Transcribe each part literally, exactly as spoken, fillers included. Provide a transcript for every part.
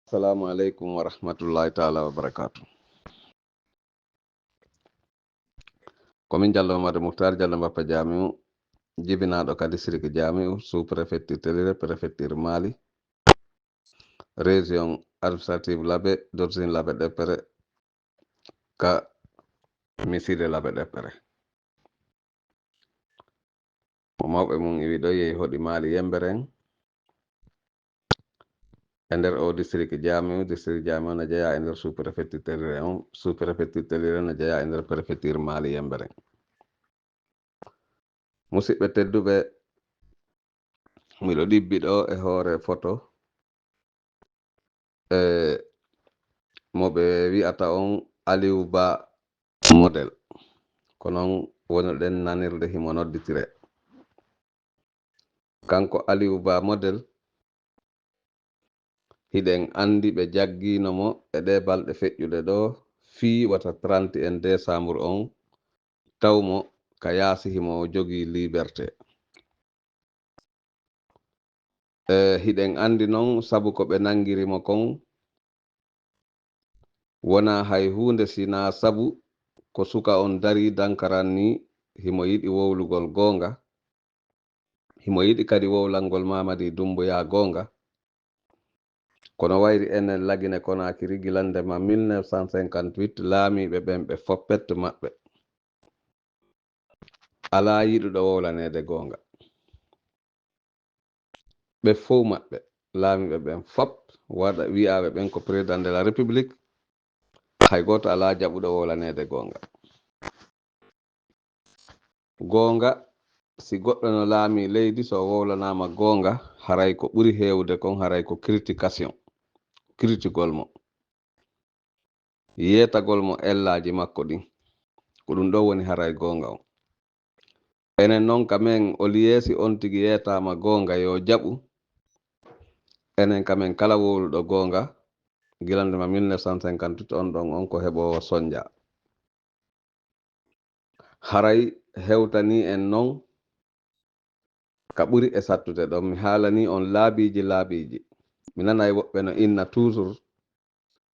Assalamu aleykum wa rahmatullahi taala wa barakatuh. Ko min Jallo Mamadu Muktar Jallo Mbappa Jamiu, jibinaaɗo ka district Jamiu, sous-préfecture Telire, préfecture Mali, région administrative Labe, d'origine Labe Ɗeppere, ka miside Labe Ɗeppere. Mo mawɓe mum iwi ɗo yehi hoɗi Mali Yemberen. E nder o district Jamiu, district Jamiu no jeyaa e nder sous-préfecture Telire on, sous-préfecture Telire no jeyaa e nder préfecture Mali Yemberen. Musidɓe tedduɓe, miɗo ɗibbi ɗo e hoore photo, e mo ɓe wi'ata on Aliou Ba Model. Ko non wonirɗen nanirde himo nodditire. Kanko Aliou Ba Model, hiɗen anndi ɓe jaggiino mo e ɗee balɗe feƴƴuɗe ɗo fii wata trente et un décembre on, taw mo ka yaasi himo jogii liberté. E, hiɗen anndi non sabu ko ɓe nanngiri mo kon wonaa hay huunde, sinaa sabu ko suka on darii dankaran ni, himo yiɗi wowlugol goonga, himo yiɗi kadi wowlangol Mamadi Dumbuya goonga. Kono wayri enen Lagine Konakiri gilande ma mille neuf cent cinquante-huit, laamiiɓe ɓen ɓe foppet maɓɓe. Alaa yiɗuɗo wowlaneede goonga. Ɓe fow maɓɓe, laamiiɓe ɓen fop, waɗa wi'aaɓe ɓen ko président de la République, hay gooto alaa jaɓuɗo wowlaneede goonga. Goonga, si goɗɗo no laamii leydi, so o wowlanaama goonga, haray ko ɓuri heewude kon, haray ko critication, critigol mo, yeetagol mo ellaaji makko ɗin. Ko ɗum ɗo woni haray goonga on. Enen non ka men, o liyeesi on tigi yeetaama goonga, yo jaɓu. Enen ka men, kala wowluɗo goonga, gilande ma mille neuf cent cinquante-huit, on ɗon on ko heɓoowo sonja. Haray hewtanii en non ka ɓuri e sattude ɗon. Mi haalanii on laabiiji laabiiji. Mi nanay woɓɓe no inna toujours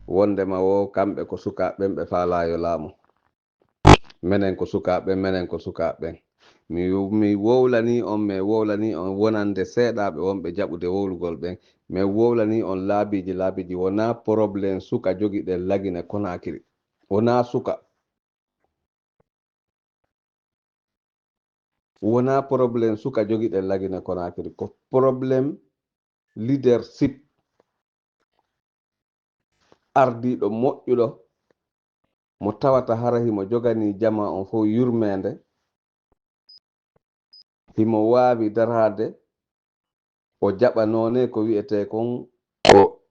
wondema wo kamɓe ko sukaaɓe ɓen, ɓe faalaa yo laamu. Menen ko sukaaɓe ɓen, menen ko sukaaɓe ɓen. Mi, mi wowlanii on, mi wowlanii on wonande seeɗaaɓe wonɓe jaɓude wowlugol ɓen. Mi wowlanii on laabiiji laabiiji. Wonaa problème suka jogiɗen Lagine Konakiri. Wonaa suka. Wonaa problème suka jogiɗen Lagine Konakiri, ko problème leadership. Ardiiɗo moƴƴuɗo mo tawata hara himo joganii jamaa on fow yurmeende, himo waawi daraade, o jaɓa noone ko wi'etee kon ko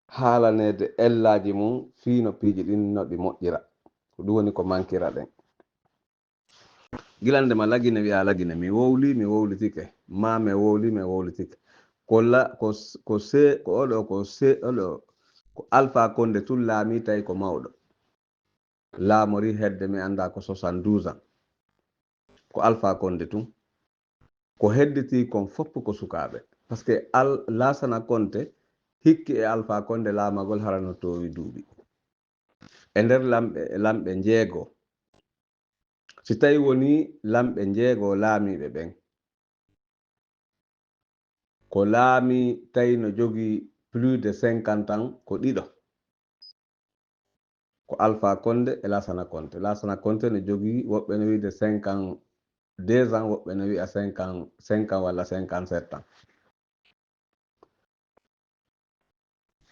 haalaneede ellaaji mum fii no piiji ɗin no ɗi moƴƴira. Ko ɗum woni ko mankira ɗen. Gilande ma Lagine wi'a Lagine, mi wowli, mi wowlitike, ma mi wowli, mi wowlitike. Ko la, ko s-, ko se, ko oɗo, ko se, oɗo, ko Alpha Condé tun laami tawi ko mawɗo. Laamori hedde mi anndaa ko soixante-douze ans. Ko Alpha Condé tun. Ko hedditi kon fof ko sukaaɓe. Parce que Al-, Laasana Konte hikki e Alpha Condé laamagol hara no toowi duuɓi. E nder lamɓe, lamɓe njeego, si tawi woni lamɓe njeego laamiiɓe ɓen, ko laami tawi no jogii plus de cinquante ans ko ɗiɗo. Ko Alpha Condé e Laasana Konte. Laasana Konte no jogii, woɓɓe no wiide cinquante-deux ans, woɓɓe no wi'a cinquante, cinquante walla cinquante-sept ans.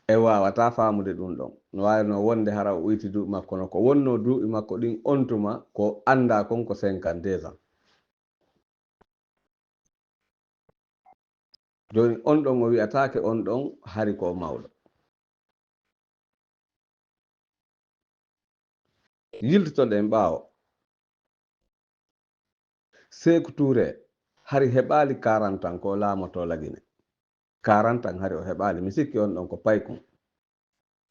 En waawataa faamude ɗum ɗon. No waawi no wonde hara o uyti duuɓi makko no ko wonnoo duuɓi makko ɗin on tuma ko anndaa kon ko cinquante-deux ans. Jooni on ɗon o wi'ataake on ɗon hari ko o mawɗo. Yiltotoɗen ɓaawo. Seeku Tuure hari heɓaali quarante ans ko o laamotoo Lagine. Quarante ans hari o heɓaali. Mi sikki on ɗon ko paykun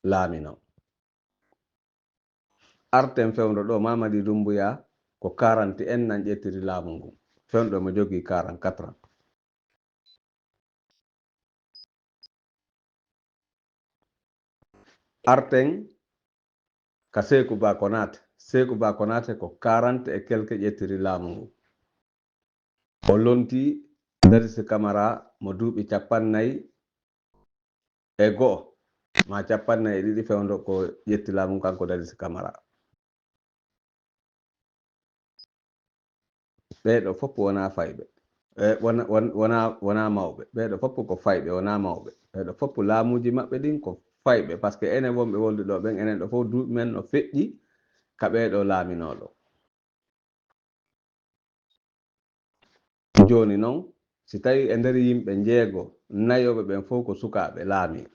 laamino. Arten fewndo ɗo, Mamadi Dumbuya ko quarante et un ans ƴettiri laamu ngun. Fewndo mo jogii quarante-quatre ans. Arten ka Seeku Ba Konaate. Seeku Ba Konaate ko quarante et quelque ƴettiri laamu ngu. O lontii Dadis Kamara mo duuɓi cappannayi e go'o, ma cappannayi e ɗiɗi fewndo ko ƴetti laamu kanko Dadis Kamara. Ɓee ɗo fof wonaa fayɓe. Eh, wona, won-, wonaa, wonaa mawɓe. Ɓee ɗo fof ko fayɓe, wonaa mawɓe. Ɓee ɗo fof laamuuji maɓɓe ɗin ko fayɓe, par ce que enen wonɓe wolde ɗo ɓen, enen ɗo fof duuɓi men no feƴƴi ka ɓee ɗo laaminoo ɗo. Jooni non, si tawii e nder yimɓe njeego, nayooɓe ɓen fof ko sukaaɓe laamii,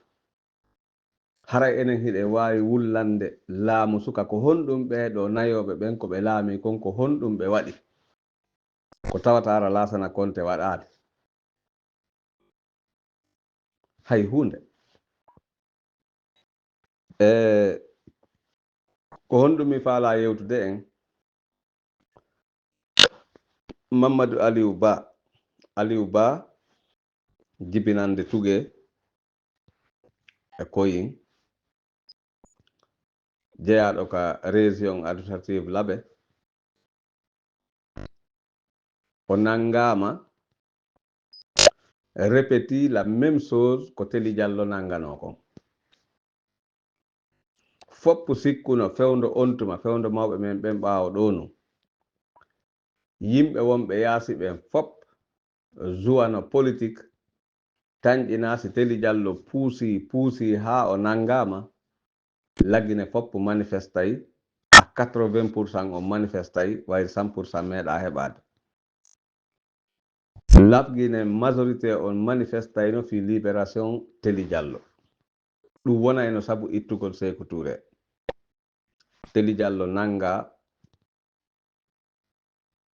haray enen hiɗen waawi wullande laamu suka ko honɗum ɓee ɗo nayooɓe ɓen ko ɓe laamii kon, ko honɗum ɓe waɗi? Ko tawata hara Laasana Konte waɗaali hay huunde. E ko honɗum mi faalaa yewtude en? Mamadou Aliou Ba, Aliou Ba jibinande Tuge e Koyin, jeyaaɗo ka région administrative Laɓe, o nanngaama, répétit la même chose ko Teli Jallo nannganoo kon. Foppu sikkuno fewndo on tuma, fewndo mawɓe men ɓen ɓaawo ɗoo nun. Yimɓe wonɓe yaasi ɓen fop juwano politik, tanƴinaa si Teli Jallo puusii, puusii haa o nanngaama, Lagine fop manifestay, à quatre-vingts pour cent on manifestay, wayri cent pour cent meeɗaa heɓaade. Lagine majorité on manifestayno fii libération Teli Jallo. Ɗum wonayno sabu ittugol Seeku Tuure. Teli Jallo nanngaa,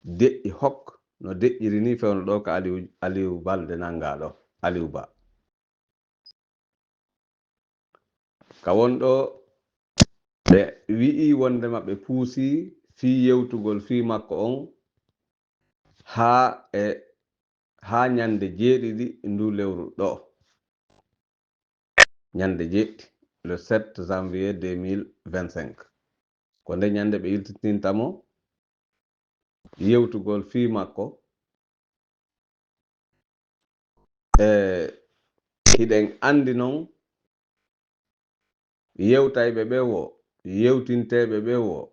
deƴƴi hok no deƴƴiri nii fewndo ɗoo ka Aliou, Aliou Balde nanngaa ɗoo, Aliou Ba. Ka won ɗoo ɓe wi'i wondema ɓe puusii fii yewtugol fii makko on haa e, haa ñannde jeeɗiɗi nduu lewru ɗoo. Ñannde jeeɗiɗi, le sept janvier deux mille vingt-cinq. Ko nde ñannde ɓe yiltitinta mo yewtugol fii makko. E hiɗen anndi non, yewtayɓe ɓe woo, yewtinteeɓe ɓe woo,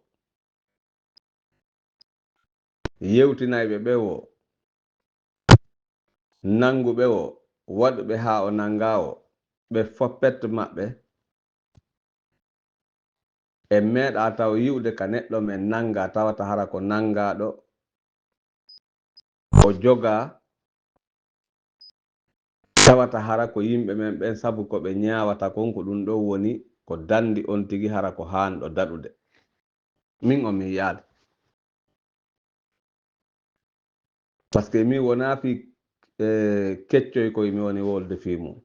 yewtinayɓe ɓe woo, nannguɓe woo, waɗuɓe haa o nanngaa woo, ɓe fof pet maɓɓe, en meeɗaa taw yi'ude ka neɗɗo men nanngaa, tawata hara ko nanngaaɗo, o jogaa, tawata hara ko yimɓe men ɓen, sabu ko ɓe ñaawata kon, ko ɗum ɗoo woni ko danndi on tigi, hara ko haanɗo daɗude. Min on mi yi'aali. Par ce que mi wonaa fii, eh, keccoy koy mi woni wolde fii mum.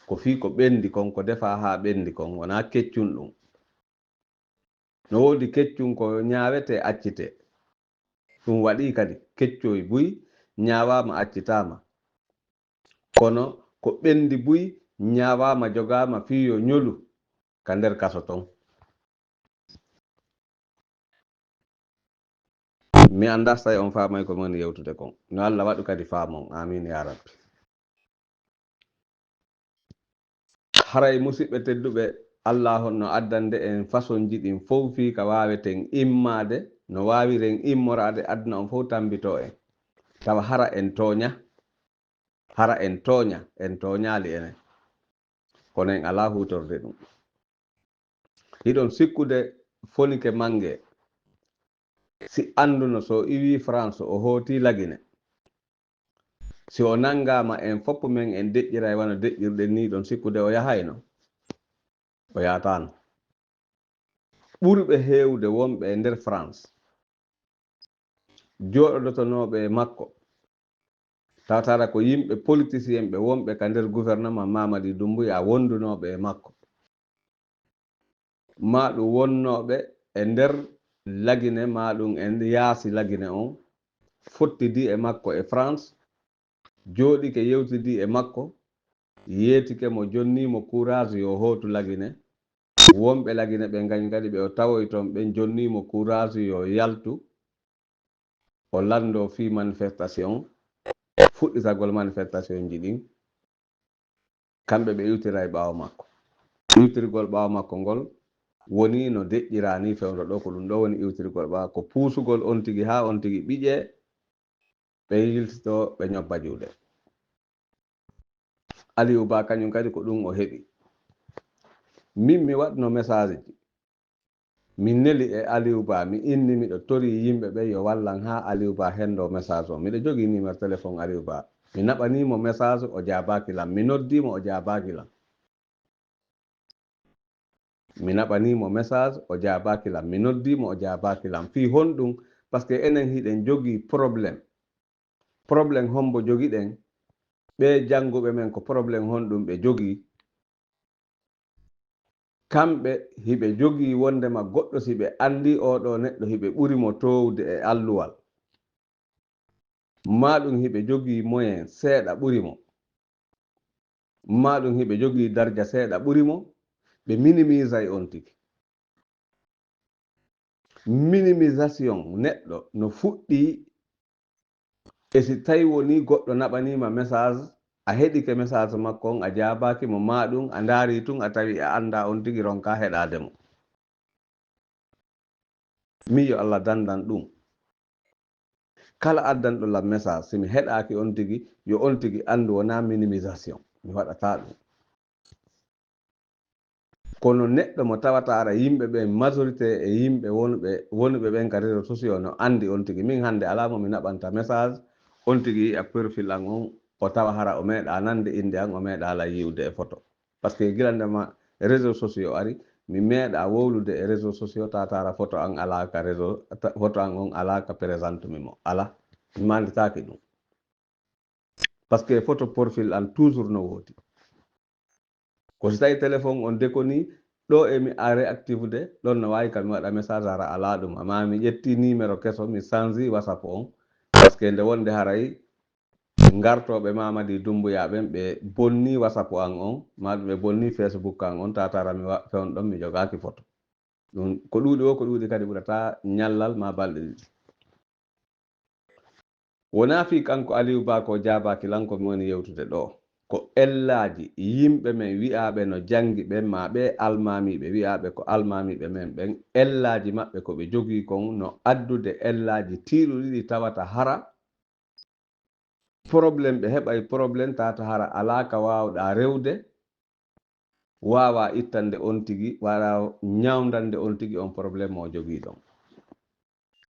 Ko fii ko ɓenndi kon, ko defaa haa ɓenndi kon, wonaa keccun ɗum. No woodi keccun ko ñaawetee, accitee. Ɗum waɗii kadi keccoy buy ñaawaama, accitaama. Kono ko ɓenndi buy ñaawaama, jogaama fii yo ñolu ka nder kaso ton. Mi anndaa si tawi on faamay ko mi woni yewtude kon. No Allah waɗu kadi faamon. Aamiin yaa Rabbi. Haray, musiɓɓe tedduɓe, Allah honno addande en fasonji ɗin fow fii ka waaweten immaade, no waawiren immoraade aduna on fow tammbitoo en. Tawa hara en tooña, hara en tooña, en tooñaali enen. Kono en alaa huutorde ɗum. Hiɗon sikkude Fonike Mange, si annduno so iwii France o hootii Lagine, si o nanngaama en fof men en deƴƴiray wano deƴƴirɗen nii, ɗon sikkude o yahayno? O yahataano. Ɓurɓe heewde wonɓe e nder France, jooɗodotonooɓe e makko, tawata hara ko yimɓe politisiyeenɓe wonɓe ka nder gouvernement Mamadi Doumbouya wondunooɓe e makko. Maa ɗum wonnooɓe e nder Lagine, maa ɗum e yaasi Lagine on, fottidi e makko e France, jooɗike yewtidi e makko, yeetike mo, jonni mo courage yo hootu Lagine, Wonɓe Lagine ɓen kañum kadi ɓe o tawoyi toon, ɓen jonnii mo courage yo yaltu, o lanndoo fii manifestation, fuɗɗitagol manifestationji ɗin. Kamɓe ɓe iwtira e ɓaawo makko. Iwtirgol ɓaawo makko ngol wonii no deƴƴiraa nii fewndo ɗoo, ko ɗum ɗoo woni iwtirgol ɓaawo, ko puusugol on tigi haa on tigi ɓiƴee, ɓe yiltitoo, ɓe ñobba juuɗe. Aliou Ba kañum kadi ko ɗum o heɓi. Min mi waɗno message ji. Mi neli e Aliou Ba, mi inni miɗo torii yimɓe ɓen yo wallan haa Aliou Ba henndoo message on. Miɗo jogii numéro téléphone Aliou Ba. Mi naɓanii mo message, o jaabaaki lan. Mi noddii mo, o jaabaaki lan. Mi naɓanii mo message, o jaabaaki lan. Mi noddii mo, o jaabaaki lan. Fii honɗum? Parce que enen hiɗen jogii problème. Problème hombo jogiɗen? Ɓee jannguɓe men ko problème honɗum ɓe jogii? Kamɓe hiɓe jogii wonndema goɗɗo si ɓe anndii oo ɗoo neɗɗo hiɓe ɓuri mo toowde e alluwal. Maa ɗum hiɓe jogii moyen seeɗa ɓuri mo. Maa ɗum hiɓe jogii darja seeɗa ɓuri mo, ɓe minimisay on tigi. Minimisation neɗɗo no fuɗɗii e si tawi wonii goɗɗo naɓaniima message, a heɗike message makko on, a jaabaaki mo, maa ɗum a ndaarii tun, a tawi a anndaa on tigi, ronkaa heɗaade mo. Min yo Allah danndan ɗum. Kala addanɗo lan message, si mi heɗaaki on tigi, yo on tigi anndu wonaa minimisation. Mi waɗataa ɗum. Kono neɗɗo mo tawata ara yimɓe ɓen, majorité e yimɓe wonɓe, wonɓe ɓen ka réseaux sociaux no anndi on tigi. Min hannde alaa mo mi naɓanta message, on tigi yi'a profil an on, o tawa hara o meeɗaa nande innde an, o meeɗaa lan yi'ude e photo. Parce que gila ndema réseaux sociaux ari, mi meeɗaa wowlude e réseaux sociaux, tawata hara photo an alaa ka réseau, ta-, photo an on alaa ka présente mi mo. Alaa. Mi maanditaake ɗum. Parce que photo profil an toujours no woodi. Ko si tawi téléphone on déconnii, ɗo e mi a réactive de, ɗon no waawi ka mi waɗa message hara alaa ɗum. Amma mi ƴetti numéro keso, mi change WhatsApp on. Parce que nde wonde haray ngartooɓe Mamadi Doumbouya ɓen, ɓe bonni WhatsApp an on, maa ɓe bonni Facebook an on, tawata hara mi wa-, fewndo ɗon mi jogaaki photo. Ɗum ko ɗuuɗi o, ko ɗuuɗi kadi ɓurata ñallal maa balɗe ɗiɗi. Wonaa fii kanko Aliou Ba ko jaabaaki lan ko mi woni yewtude ɗoo. Ko ellaaji yimɓe men wi'aaɓe no janngi ɓen, maa ɓe almaamiiɓe wi'aaɓe ko almaamiiɓe men ɓen, ellaaji maɓɓe ko ɓe jogii kon no addude ellaaji tiiɗuɗi ɗi tawata hara problème, ɓe heɓay problème, tawata hara alaa ka waawɗaa rewde, waawaa ittande on tigi, waawaa ñawndande on tigi on problème mo o jogii ɗon.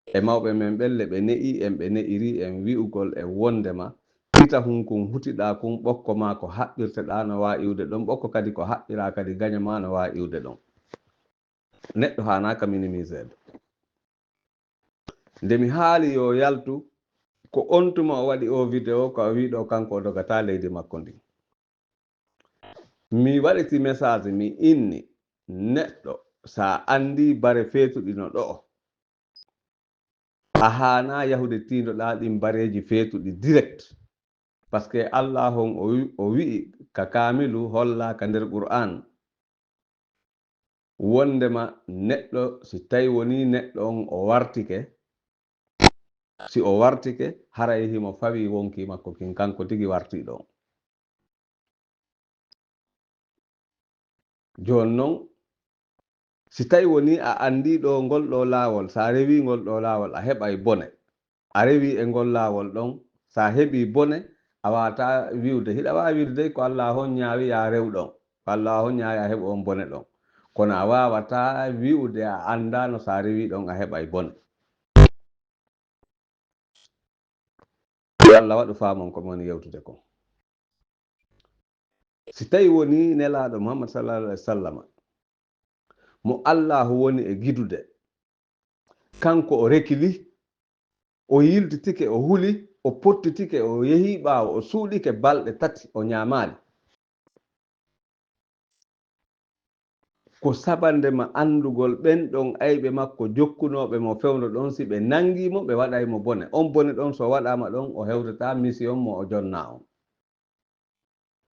E mawɓe men ɓen le ɓe ne'i en, ɓe ne'iri en wi'ugol e wondema pita hun kun hutiɗaa kun, ɓokko maa ko haɓɓirteɗaa no waawi iwde ɗon, ɓokko kadi ko haɓɓiraa kadi gaño maa no waawi iwde ɗon. Neɗɗo haanaaka minimiseede. Nde mi haali yo yaltu, ko on tuma o waɗi o vidéo, ko o wi'i ɗo kanko o dogataa leydi makko ndin. Mi waɗiti message, mi inni neɗɗo, sa anndi bare feetuɗi no ɗo'o, a haanaa yahude tiindoɗaa ɗin bareeji feetuɗi direct. Parce que Allah on o wi-, o wi'i ka kaamilu, hollaa ka nder Qur'an, wondema neɗɗo, si tawi wonii neɗɗo on o wartike, si o wartike, haray himo fawi wonkii makko kin, kanko tigi wartii ɗon. Jooni non, si tawi wonii a anndii ɗo ngol ɗo laawol, sa rewii ngol ɗo laawol, a heɓay bone. A rewii e ngol laawol ɗon, sa heɓii bone, a waawataa wi'ude. Hiɗa waawi wi'ude dey ko Allah on ñaawi, yaa rew ɗon. Ko Allah on ñaawi, a heɓu on bone ɗon. Kono a waawataa wi'ude a anndaano, sa rewii ɗon, a heɓay bone. Yo Allah waɗu faamon ko mi woni yewtude kon. Si tawi wonii Nelaaɗo Muhammad sallallahu alaihi wa sallama, mo Allaahu woni e gidude, kanko o rekili, o yiltitike, o huli, o pottitike, o yehi ɓaawo, o suuɗike balɗe tati, o ñaamaali. Ko sabande ma anndugol ɓen ɗon ayɓe makko jokkunooɓe mo fewndo ɗon, si ɓe nangii mo, ɓe waɗay mo bone. On bone ɗon, so waɗaama ɗon, o hewtataa mission mo o jonnaa on.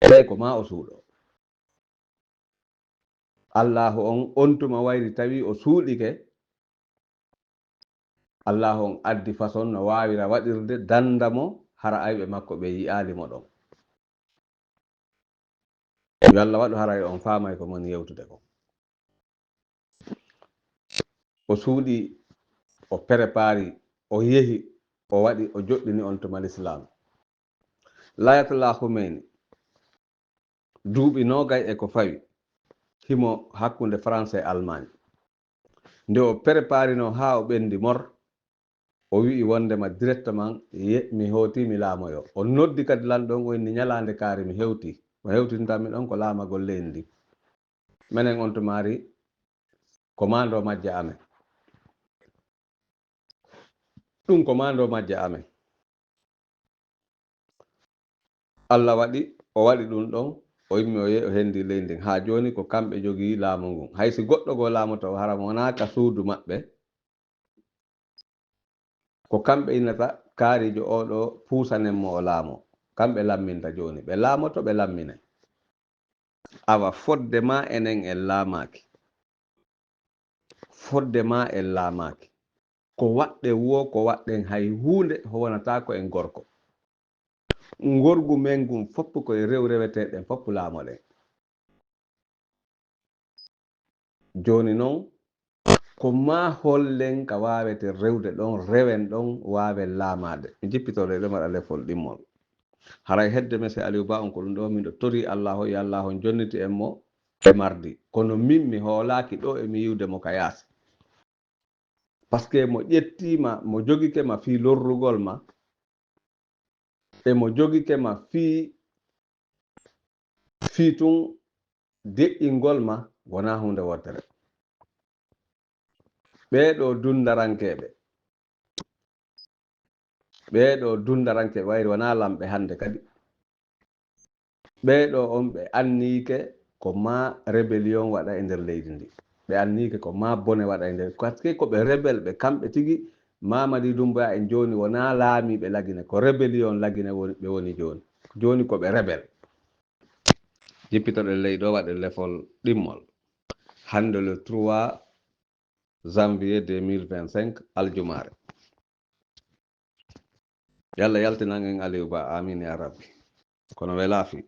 Ɓay ko maa o suuɗo. Allaahu on on tuma wayri tawi o suuɗike. Allaahu on addi façon no waawira waɗirde dannda mo hara ayɓe makko ɓe yi'aali mo ɗon. Yo Allah waɗu haray on faamay ko mon yewtude kon. O suuɗi, o prépari, o yehi, o waɗi, o joɗɗini on tuma Lislaam. Ayatollah Khomeini, duuɓi noogay e ko fawi, himo hakkunde France e Allemagne. Nde o préparino haa o ɓendi mor, o wi'i wondema directement, ye, mi hooti, mi laamoyo. O noddi kadi lanɗo on, o inni, "Ñalaande kaari mi hewti. Mo hewtintammi ɗon ko laamagol leydi ndi." Menen on to maari, commando majja amen. Ɗum commando majja amen. Allah waɗi, o waɗi ɗum ɗon, o immi, o yehi, o hendi leydi ndin. Haa jooni ko kamɓe jogii laamu ngun. Hay si goɗɗo goo laamoto, hara mo wonaa ka suudu maɓɓe, ko kamɓe innata kaariijo oo ɗoo, puusanen mo o laamo. Kamɓe lamminta jooni. Ɓe laamoto, ɓe lamminay. Awa fodde maa enen en laamaaki. Fodde maa en laamaaki. Ko waɗɗen woo, ko waɗɗen hay huunde, ho wonataako en gorko. Ngorgu men ngun fof ko e rew reweteeɗen fof laamoɗen. Jooni non, ko maa hollen ka waaweten rewde ɗon, rewen ɗon, waawen laamaade. Mi jippitoo ɗo, eɗen waɗa lefol ɗimmol. Haray hedde Monsieur Aliou Ba on ko ɗum ɗo, miɗo torii Allaahu, yo Allaahu on jonniti en mo e mardi. Kono min mi hoolaaki ɗo e mi yiwde mo ka yaasi. Parce que mo ƴettii ma, mo jogike ma fii lorrugol ma, e mo jogike ma fii, fii tun deƴƴingol ma, wonaa huunde wootere. Ɓee ɗoo dundarankeeɓe, ɓee ɗoo dundarankeeɓe wayri wonaa lamɓe hannde kadi. Ɓee ɗoo on ɓe anniike ko maa rébellion waɗa e nder leydi ndi. Ɓe anniike ko maa bone waɗa e nder, parce que ko ɓe rebel ɓe kamɓe tigi. Mamadi Doumbouya en jooni wonaa laamiiɓe Lagine, ko rébellion Lagine woni, ɓe woni jooni. Jooni ko ɓe rebel. Jippitoɗen ley ɗo, waɗen lefol ɗimmol. Hannde le trois janvier deux mille vingt-cinq, aljumaare. Yalla yaltinan en Aliou Ba, amin ya rabbi. Kono welaa fii.